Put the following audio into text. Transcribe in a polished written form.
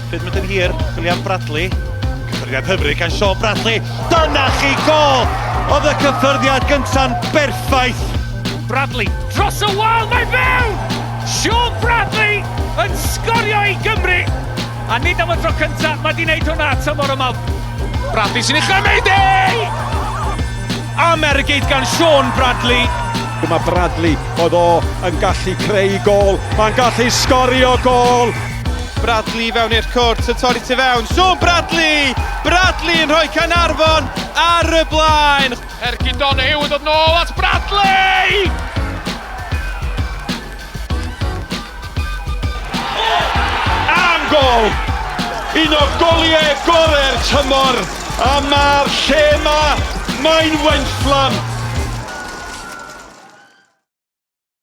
Amddiffyn mynd yn hir, William Bradley. Cyffyrddiad hyfryd gan Sean Bradley. Dyna chi gol! Oedd y cyffyrddiad gynta'n berffaith. Bradley dros y wal, mae fewn! Sean Bradley yn sgorio i Gymru! A nid am y tro cyntaf, mae di wneud hwnna tymor yma. Bradley sy'n ei chymryd e! Am ergyd gan Sean Bradley. Mae Bradley, oedd o yn gallu creu gôl, mae'n gallu sgorio gôl! Bradley fewn i'r cwrt, yn torri tu fewn. Sean Bradley! Bradley yn rhoi Caernarfon ar y blaen! Ergyd Donoghue yn dod nôl at Bradley! Am gol! Un o goliau gorau'r tymor, a mae'r lle 'ma, mae'n wenfflam!